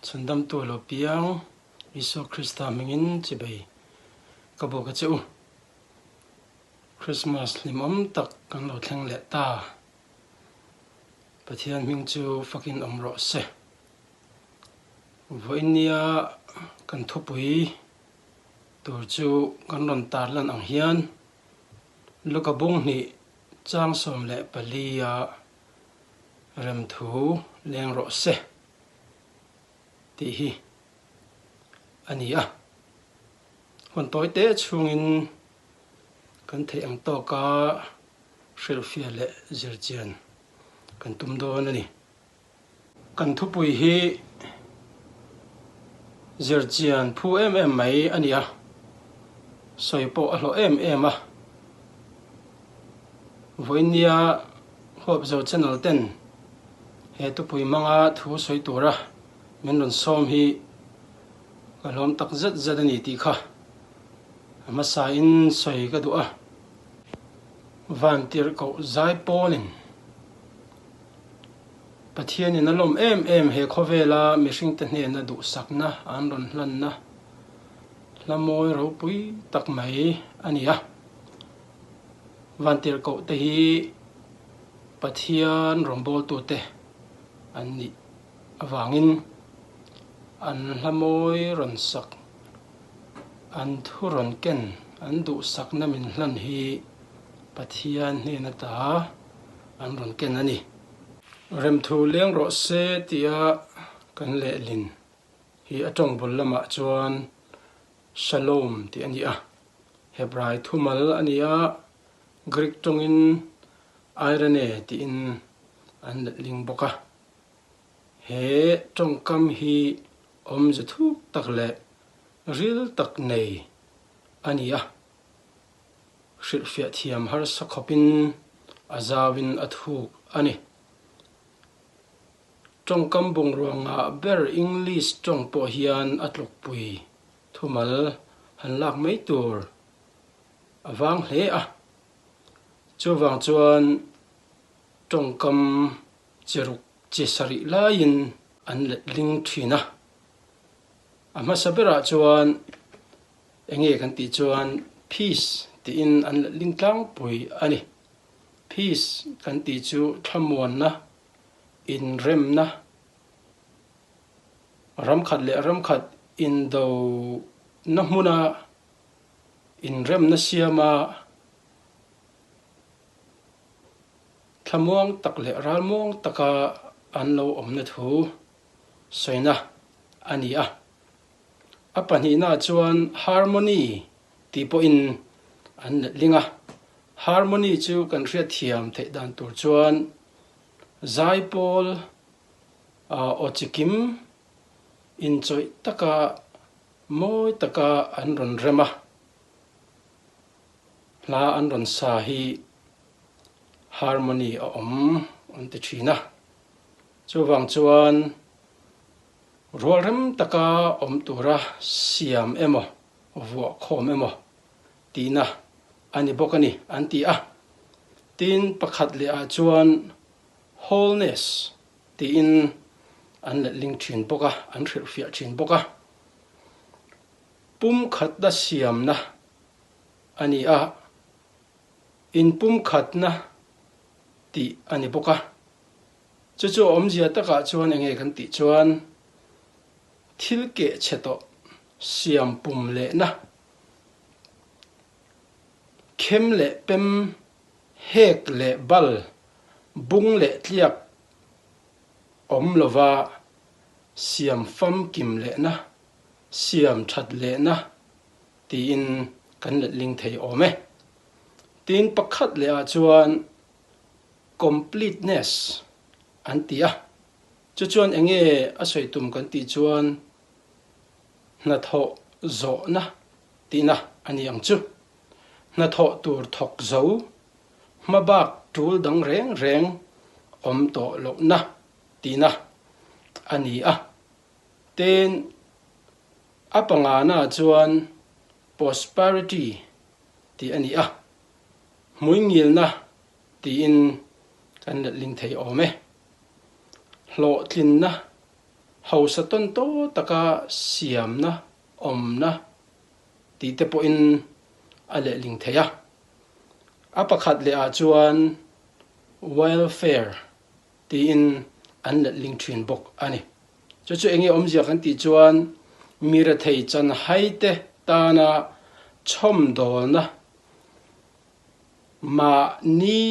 Chhandamtu lo piang Isua Krista hmingin chibei ka bawk a che u. Christmas hlimawm tak kan lo thleng leh ta. Pathian hming chu fakin awm rawh se. Vawiin nia kan thupui tur chu kan rawn tarlan ang hian Luka bung hnih chang 14 a remthu leng rawh se tih hi a ni a. Hun tawi te chhungin kan theih ang tawka hrilhfiah leh zirchian kan tum dawn a ni. Kan thupui hi zirchian phu em em mai a ni a, sawi pawh a hlawh em em a. Vawinia Huapzo Channel ten he thupui hmanga thu sawi tura min rawn sawm hi ka hlawm tak zet zet a ni tih kha a hmasain sawi ka duh a. Vantirhkoh zai pawlin. Pathianin a lawm em em he khawvela mihringte hnena duhsakna an rawn hlanna hla mawi ropui tak mai a ni a. Vantirhkohte hi Pathian rawngbawltute an nih avangin an hla mawi rawn sak, an thu rawn ken, an duhsakna min hlan hi Pathian hnena ta an rawn ken a ni. Remthu leng rawh se tia kan lehlin hi a tawng bul lamah chuan Shalom tih a ni a. Hebrai thumal a ni a, Greek tawngin Eirene tiin an letling bawk a. He tawngkam hi awmze thuk tak leh ril tak nei a ni a. Hrilhfiah thiam harsa khawpin a zauin a thuk a ni. Tawngkam bungrua ngah ber English tawng pawh hian a tlukpui thumal han lak mai tur a vang hle a. Chuvang chuan tawngkam chi ruk chi sarih laiin an letling thin a. A hmasa berah chuan Enge kan tih chuan peace tiin an letling tlangpui a ni. Peace kan tih chu thlamuanna, inremna, ramkhat leh ramkhat indona hmuna inremna siama thlamuang tak leh ralmuang taka an lo awmna thu sawina a ni a. A pahnihnaah chuan harmony tih pawhin an letling a. Harmony chu kan hriatthiam theih dan tur chuan zaipawl aw chikim inchawih taka mawi taka an rawn rem a, hla an rawn sa hi harmony a awm an ti thin a. Chuvang chuan Rualrem taka awm tura siam emaw, vuah khawm emaw tihna a ni bawk a ni, an ti a. Tin, pakhat leh ah chuan wholeness tiin an letling thin bawk a, an hrilhfiah thin bawk a. Pumkhatna siamna a ni a, inpumkhatna tih a ni bawk a. Chu chu a awmzia takah chuan enge kan tih chuan thil keh chhe tawh siam pum lehna, khem leh pem, hek leh bal, bung leh tliak awm lova siam famkim lehna, siam that lehna tiin kan letling thei awm e. Tin pakhat leh ah chuan Completeness an ti a, chu chuan enge a sawi tum kan tih chuan hnathawh zawhna tihna a ni ang chu. Hnathawh tur thawk zo, hmabak tul dang reng reng awm tawh lohna tihna a ni a. Tin, a pangana chuan prosperity tih a ni a, hmuingilna tiin kan letling thei awm e. Hlawhtlinna, Hausa tawn taw taka siamna awmna tih te pawhin a lehling thei a. A pakhat leh ah chuan welfare tiin an letling thin bawk a ni. Chu chu enge awmzia kan tih chuan mi rethei chanhai te tana chhawmdawlna mahni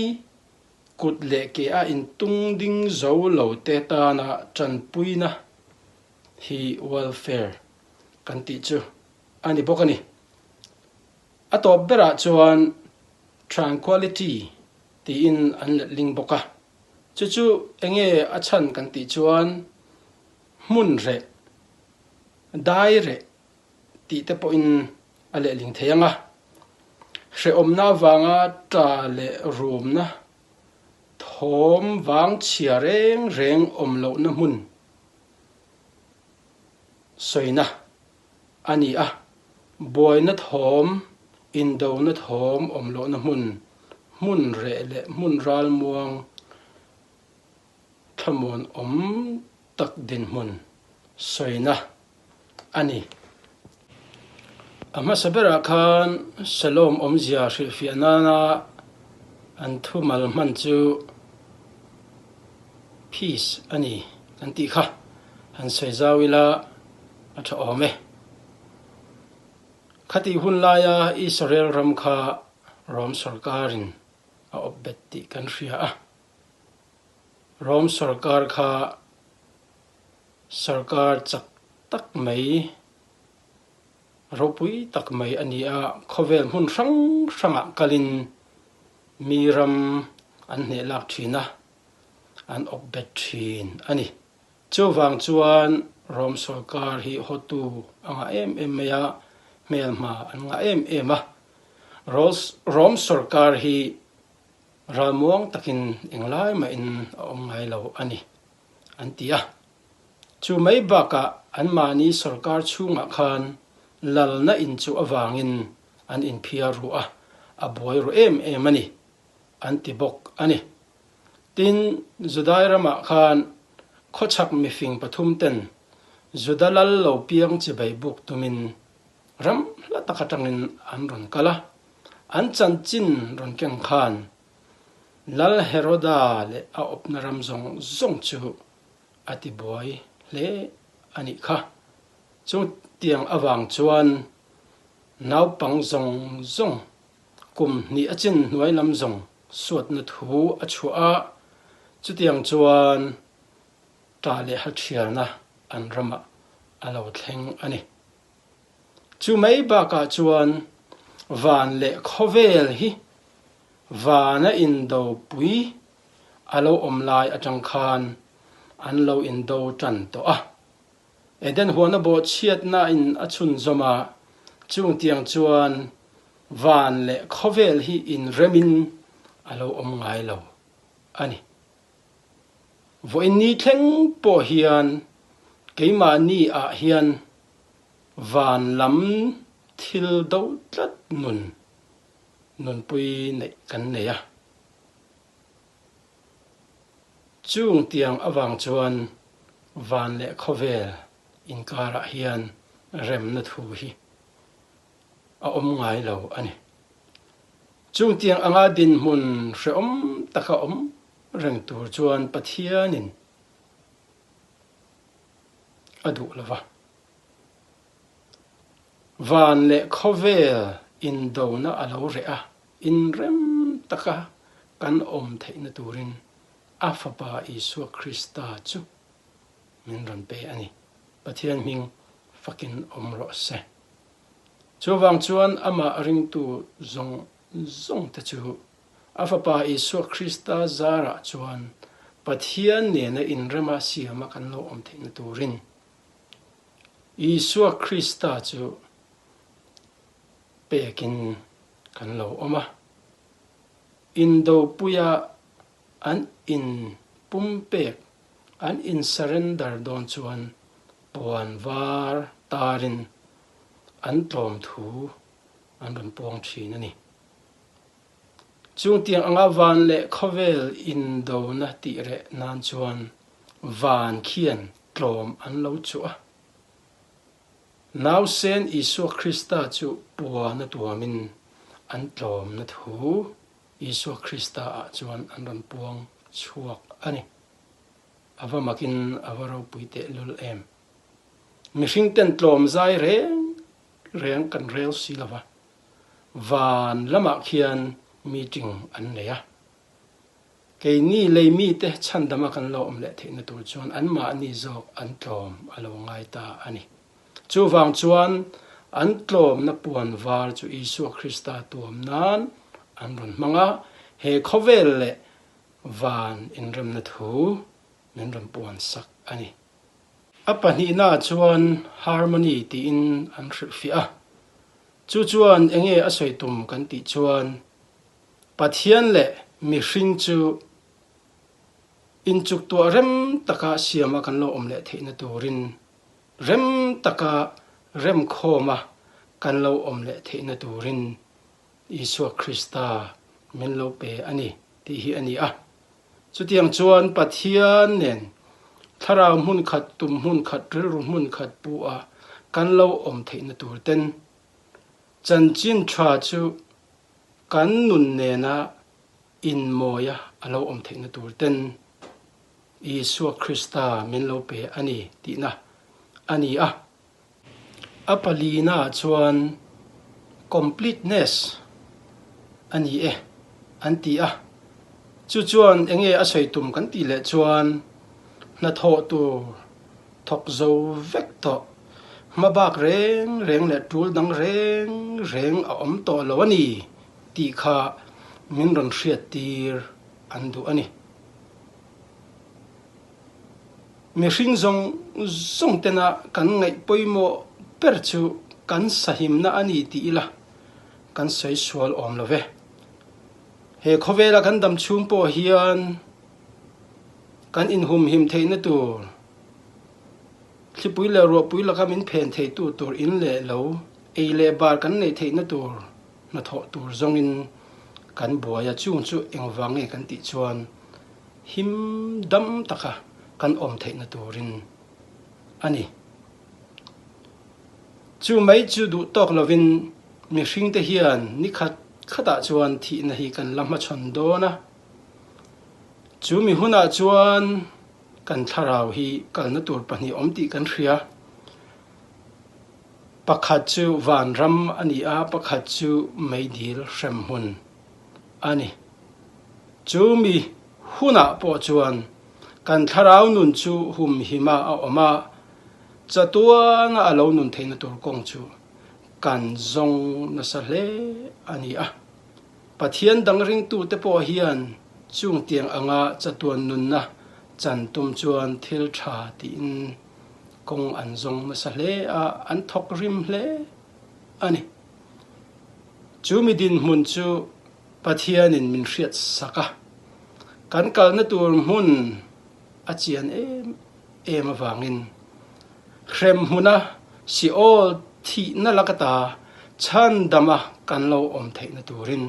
kut leh ke a intung ding zo lo te tana tanpuina hi welfare kan tih chu a ni bawk a ni. A tawp berah chuan tranquality tiin an letling bawk a. Chu chu enge a chhan kan tih chuan hmun reh, dai reh tih te pawhin a lehling thei ang a. Hrehawmna avanga ta leh rumna thawm vang chhia reng reng awm lohna hmun sawina a ni a, buaina thawm, indona thawm awm lohna hmun, hmun reh leh hmun ralmuang thlamuan awm tak dinhmun sawina a ni. A hmasa berah khan Shalom awmzia hrilhfiah nana an thumal hman chu Peace a ni kan tih kha han sawi zau ila a tha awm e. Khatih hun laia Israel ram kha Rom sorkarin a awp bet tih kan hria a. Rom sorkar kha sorkar chak tak mai, ropui tak mai a ni a, khawvel hmun hrang hrangah kalin mi ram an hneh lak thin a, an awp bet thin a ni. Chuvang chuan Rom sorkar hi hotu a ngah em em mai a, hmelhma an ngah em em a. Rom sorkar hi ralmuang takin englai mahin a awm ngai lo a ni, an ti a. Chu mai bakah anmahni sorkar chhungah khan lalna inchuh avangin an inphiar ru a, a buai ru em em a ni, an ti bawk a ni. Tin, Judai ramah khan khawchhak mifing pathum ten Juda lal lo piang chibai buk tumin ram hla tak atangin an rawn kal a. An chanchin rawn keng khan Lal Heroda leh a awpna ram zawng zawng chu a ti buai hle a nih kha. Chutiang avang chuan naupang zawng zawng kum hnih a chin hnuai lam zawng suatna thu a chhuah a, chutiang chuan ta leh ha thialna an ramah a lo thleng a ni. Chu mai bakah chuan van leh khawvel hi vana indopui a lo awm lai atang khan an lo indo tan tawh a. Eden huana bawhchhiatna in a chhunzawm a, chungtiang chuan van leh khawvel hi inremin a lo awm ngai lo a ni. Vawiin ni thleng pawh hian keimahni ah hian van lam thil do tlat nun nunpui neih kan nei a. Chung tiang avang chuan van leh khawvel inkarah hian remna thu hi a awm ngai lo a ni. Chung tiang anga dinhmun hrehawm taka awm reng tur chuan Pathianin a duh lo va. Van leh khawvel indona a lo reh a, inrem taka kan awm theihna turin a Fapa Isua Krista chu min rawn pe a ni. Pathian hming fakin awm rawh se. Chuvang chuan amah ringtu zawng zawng te chu a Fapa Isua Krista zarah chuan Pathian nena inrema siama kan lo awm theihna turin Isua Krista chu pekin kan lo awm a. Indopuia an in pumpek, an in surrender dawn chuan puan var tarin an tlawm thu an rawn puang thin a ni. Chungtiang anga van leh khawvel indona tih reh nan chuan van khian tlawm an lo chuh a. Nausen Isua Krista chu puan a tuamin an tlawmna thu Isua Krista ah chuan an rawn puang chhuak a ni. A va makin a va ropui tehlul em. Mihring ten tlawm zai reng reng kan rel si lo va, van lamah khian meeting an nei a. Keini lei mite chhandama kan lo awm leh theihna tur chuan anmahni zawk an tlawm a lo ngai ta a ni. Chuvang chuan an tlawmna puan var chu Isua Krista tuam nan an rawn hmang a, he khawvel leh van inremna thu min rawn puan sak a ni. A pahnihnaah chuan harmony tiin an hrilhfiah a, chu chuan enge a sawi tum kan tih chuan Pathian leh mihring chu inchuktuah rem taka siama kan lo awm leh theihna turin rem taka remkhawma kan lo awm leh theihna turin Isua Krista min lo pe a ni tih hi a ni a. Chutiang chuan Pathian nen thlarau hmun khat, tum hmun khat, rilru hmun khat pu a kan lo awm theihna tur ten chanchin tha chu kan nun nena inmawia a lo awm theihna tur ten Isua Krista min lo pe a ni tihna a ni a. A palina chuan completeness a ni e an ti a, chu chuan enge a sawi tum kan tih leh chuan hnathawh tur thawk zo vek tawh, hmabak reng reng leh tul dang reng reng a awm tawh lo a ni tih kha min rawn hriat tir an duh a ni. Mihring zawng zawng tena kan ngaih pawimawh ber chu kan sahimna a ni tih ila kan sawi sual awm lo ve. He khawvela kan dam chhung pawh hian kan inhumhim theihna tur, thlipui leh ruahpui laka min phen theitu tur in leh lo, ei leh bar kan neih theihna tur hnathawh tur zawngin kan buai a, chung chu engvang nge kan tih chuan him dam taka kan awm theihna turin a ni. Chu mai chu duh tawk lovin mihringte hian ni khat khatah chuan thihna hi kan la hmachhawn dawn a. Chu mi hunah chuan kan thlarau hi kalna tur pahnih awm tih kan hria. Pakhat chu vanram a ni a, pakhat chu meidil hremhmun a ni. Chu mi hunah pawh chuan kan thlarau nun chu humhima a awm a, chatuana a lo nun theihna tur kawng chu kan zawng nasa hle a ni a. Pathian dang ringtute pawh hian chung tiang anga chatuan nunna chan tum chuan thil tha tiin kawng an zawng nasa hle a, an thawk rim hle a ni. Chu mi dinhmun chu Pathianin min hriat sak a, kan kalna tur hmun a chian em em avangin hrem hmuna Seol thihna laka ta chhandama kan lo awm theihna turin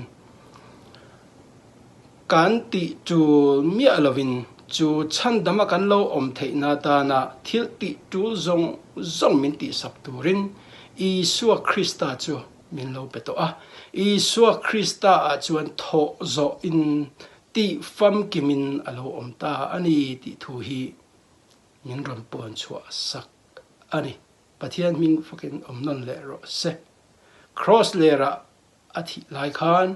kan tih tul miah lovin chu chhandama kan lo awm theihna atana thil tih tul zawng zawng min tihsak turin Isua Krista chu Min lo pe tawh a. Isua Krista ah chuan thawh zawh in tih famkim in a lo awm ta a ni tih thu hi min rawn puan chhuah sak a ni. Pathian hming fakin awm nawn leh rawh se. Kraws ler ah a thih lai khan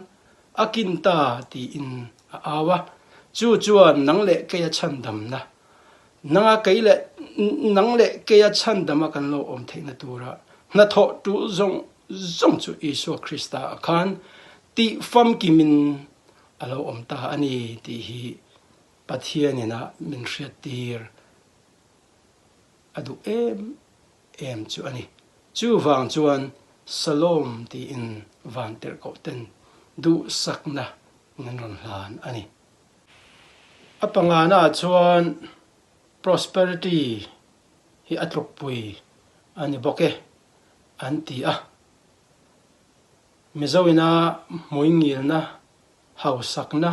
a kin ta tiin a au a, chu chuan nang leh keia chhandamna, nanga kei leh nang leh keia chhandama kan lo awm theihna tura hnathawh tul zawng zawng chu Isua Krista ah khan tih famkimin a lo awm ta a ni tih hi Pathianin a min hriattir a duh em em chu a ni. Chuvang chuan Salom tiin vantirhkoh ten duhsakna min rawn hlan a ni. A pangana ah chuan prosperity hi a tlukpui a ni bawk e an ti a. Mizo ina hmuingilna, hausakna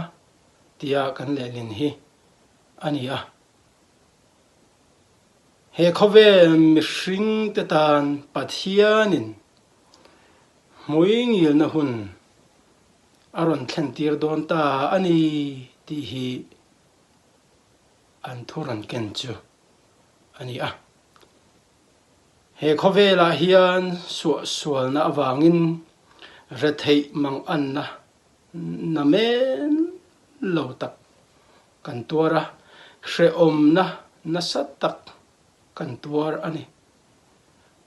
tia kan lehlin hi a ni a. He khawvel mihringte tan Pathianin hmuingilna hun a rawn thlentir dawn ta a ni tih hi an thu rawn ken chu a ni a. He khawvelah hian suahsualna avangin retheih manganna namen lo tak kan tuar a, hrehawmna nasa tak kan tuar a ni.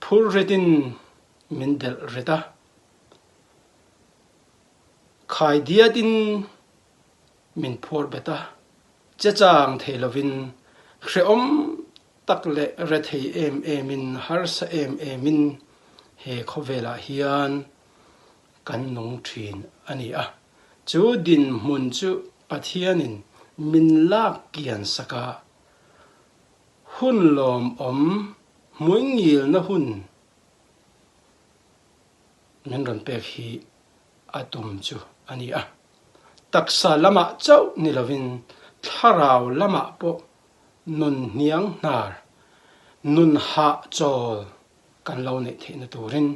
Phur ritin min delh rit a, khai diatin min phuar bet a, che chang thei lovin hrehawm tak leh rethei em emin harsa em emin he khawvelah hian kan nung thin a ni a. Chu dinhmun chu Pathianin min lak kian sak a, hun lawmawm hmuingilna hun min rawn pek hi a tum chu a ni a. Taksa lamah chauh ni lovin thlarau lamah pawh nun hniang hnar, nun hahchawl kan lo neih theihna turin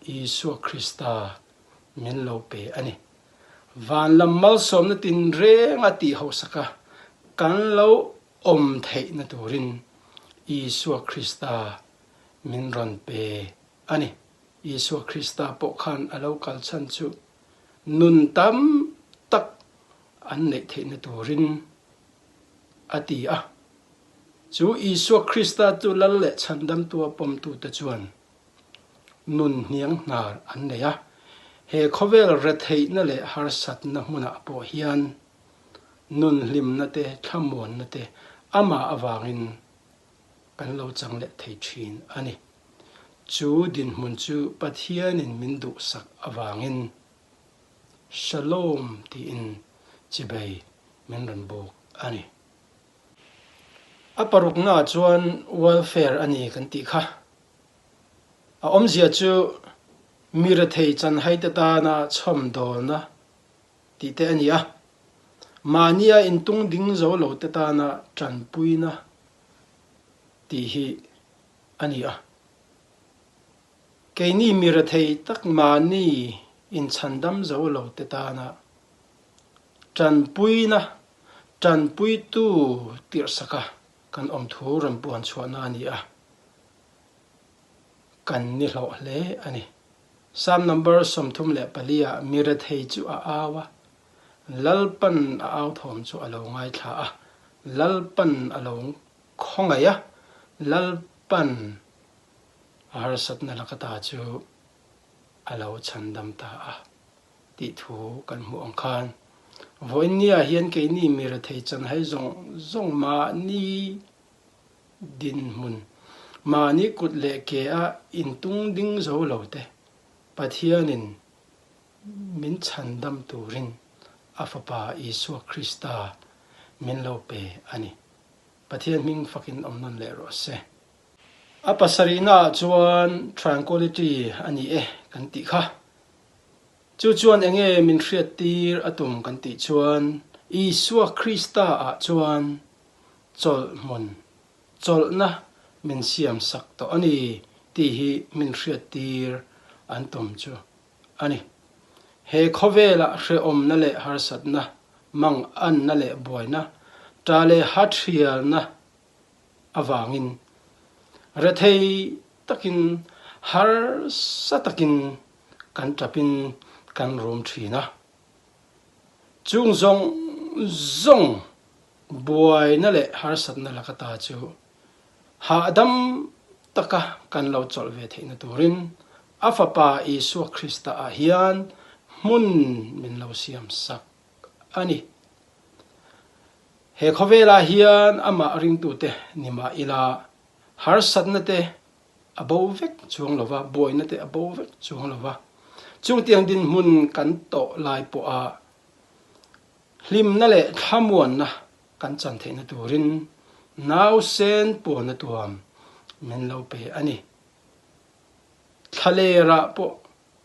Isua Krista min lo pe a ni. Van lam malsawmna tinreng a tih hausak a, kan lo awm theihna turin Isua Krista min rawn pe a ni. Isua Krista pawh khan a lo kal chhan chu nun tam tak an neih theihna turin a ti a. Chu Isua Krista chu Lal leh Chhandamtua pawmtute chuan nun hniang hnar an nei a. He khawvel retheihna leh harsatna hmunah pawh hian nun hlimna te, thlamuanna te amah avangin kan lo chang leh thei thin a ni. Chu dinhmun chu Pathianin min duhsak avangin Shalom tiin chibei min rawn buk a ni. A paruknaah chuan welfare a ni kan tih kha. A awmzia chu mi rethei chanhaite tana chhawmdawlna tih te a ni a. Mahnia intung ding zo lote tana tanpuina tih hi a ni a. Keini mi rethei tak mahni inchhandam zo lote tana Tanpuina, tanpuitu tirhsaka kan awm thu rawn puan chhuahna a ni a, kan ni hlawh hle a ni. Psalm number 34 ah mi rethei chu a au a, Lalpan a au thawm chu a lo ngaithla a, Lalpan a lo khawngaih a, Lalpan a harsatna laka ta chu a lo chhandam ta a. tih thu kan hmuh ang khan vawiinnia hian keini mi rethei chanhai zawng zawng mahni dinhmun, mahni kut leh ke a intung ding zo lo te Pathianin min chhandam turin a Fapa Isua Krista min lo pe a ni. Pathian hming fakin awm nawn leh rawh se. A pasarihnaah chuan tranquility a ni e kan tih kha. Chu chuan enge min hriattir a tum kan tih chuan Isua Krista ah chuan chawlh hmun, chawlhna min siam sak tawh a ni tih hi min hriattir an tum chu a ni. He khawvelah hrehawmna leh harsatna, manganna leh buaina, ta leh hathrialna avangin rethei takin harsa takin kan tapin kan rum thin a. Chung zawng zawng buaina leh harsatna laka ta chu hahdam taka kan lo chawlh ve theihna turin a Fapa Isua Krista ah hian hmun min lo siam sak a ni. He khawvelah hian amah ringtute ni mah ila harsatna te a bo vek chuang lo va, buaina te a bo vek chuang lo va. Chungtiang dinhmun kan tawh lai pawha hlimna leh thlamuanna kan chan theihna turin nausen puana tuam min lo pe a ni. Thlalerah pawh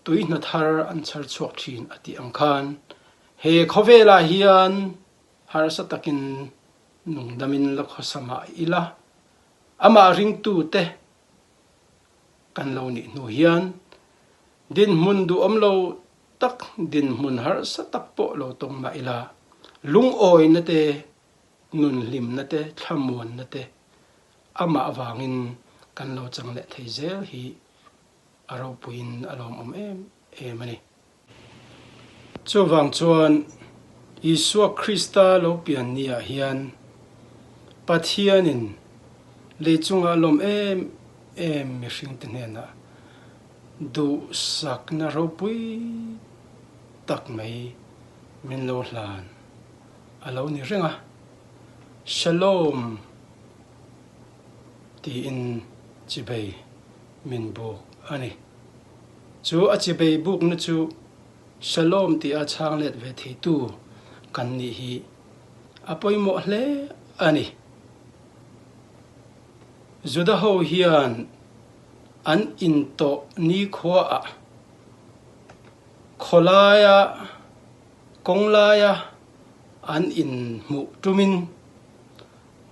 tui hna thar an chhar chhuak thin a tih ang khan he khawvelah hian harsa takin nungdamin la khawsa mah ila. Amah ringtute kan lo nih hnu hian dinhmun duhawm lo tak, dinhmun harsa tak pawh lo tawng mah ila, lungawina te, nunhlimna te, thlamuanna te amah avangin kan lo chang leh thei zel hi a ropuiin a lawmawm em em a ni. Chuvang chuan Isua Krista lo pian niah hian Pathianin lei chunga lawm em em mihringte hnenah duhsakna ropui tak mai min lo hlan a lo ni reng a, Shalom tiin chibei min buk a ni. Chu a chibei bukna chu Shalom tia chhang let ve theitu kan nih hi a pawimawh hle a ni. Juda ho hian an intawh nikhuaah khawlaia kawng laia an inhmuh tumin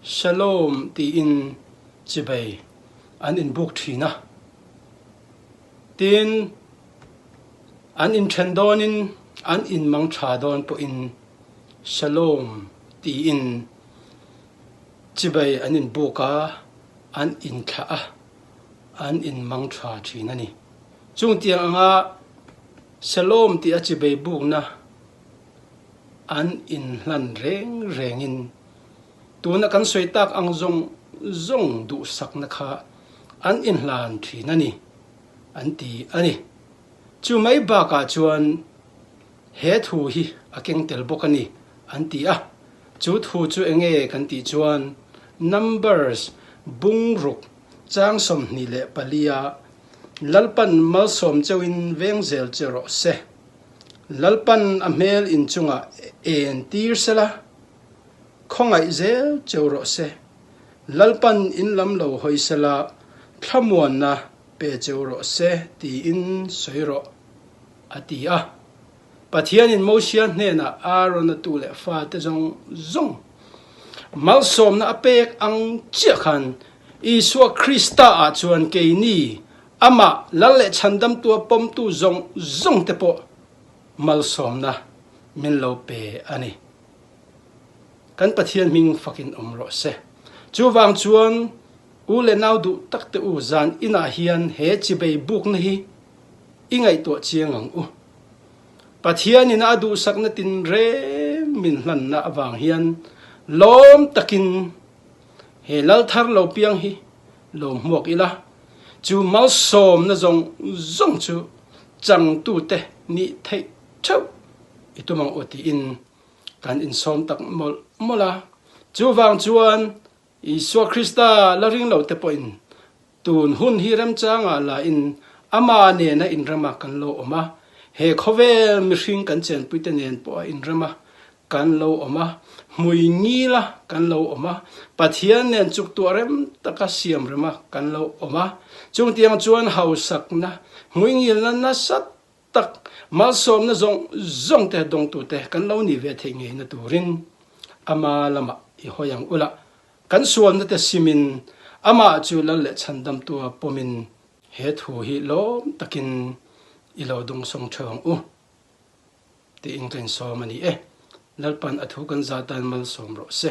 Shalom tiin chibei an inbuk thin a. Tin, an inthen dawnin an inmang tha dawn pawhin Shalom tiin chibai an inbuk a, an inthlah a, an inmang tha thin a ni. Chung tiang anga Shalom tih a chibai bukna an inhlan reng rengin tuna kan sawi tak ang zawng zawng duhsakna kha an inhlan thin a ni, an ti a ni. Chu mai bakah chuan he thu hi a keng tel bawk a ni, an ti a. Chu thu chu eng nge kan tih chuan Numbers bungruk chang 24 a Lalpan malsawm cheuhin veng zel che rawh se. Lalpan a hmel inchungah en tir sela, khawngaih zel cheu rawh se. Lalpan in lam lo hawi sela thlamuanna pe cheu rawh se tiin sawi rawh, a ti a. Pathianin Mosia hnenah Aaron-a tu leh fate zawng zawng malsawmna a pek ang chiah khan Isua Krista-ah chuan keini amah Lal leh Chhandamtua pawmtu zawng zawngte pawh malsawmna min lo pe a ni. Kan Pathian hming fakin awm rawh se. Chuvang chuan u leh nau duh tak te u zan inah hian he chibei bukna hi i ngaihtuah chiang ang u. Pathianin a duhsakna tinreng min hlanna avang hian lawm takin he lal thar lo piang hi lo hmuak ila, chu malsawmna zawng zawng chu changtute nih theih theuh i tum ang u tiin Kan insawm tak mawlh mawlh a. Chuvang chuan Isua Krista la ring lo te pawhin tun hun hi remchangah la in Ama nena inrema kan lo awm a, he khawvel mihring kan chenpuite nen pawha inrema kan lo awm a, hmui ngila kan lo awm a, Pathian nen chuktuah rem taka siam rema kan lo awm a. Chungtiang chuan hausakna, hmui ngilna nasa tak malsawmna zawng zawng te dawngtute kan lo nih ve theih ngeina turin ama lamah i hawi ang ula, kan sualna te simin amah chu lal leh chhandamtua pawmin he thu hi lawm takin i lo dawngsawng theuh ang u tiin ka insawm a ni e. Lalpan a thu kan zah tan malsawm rawh se.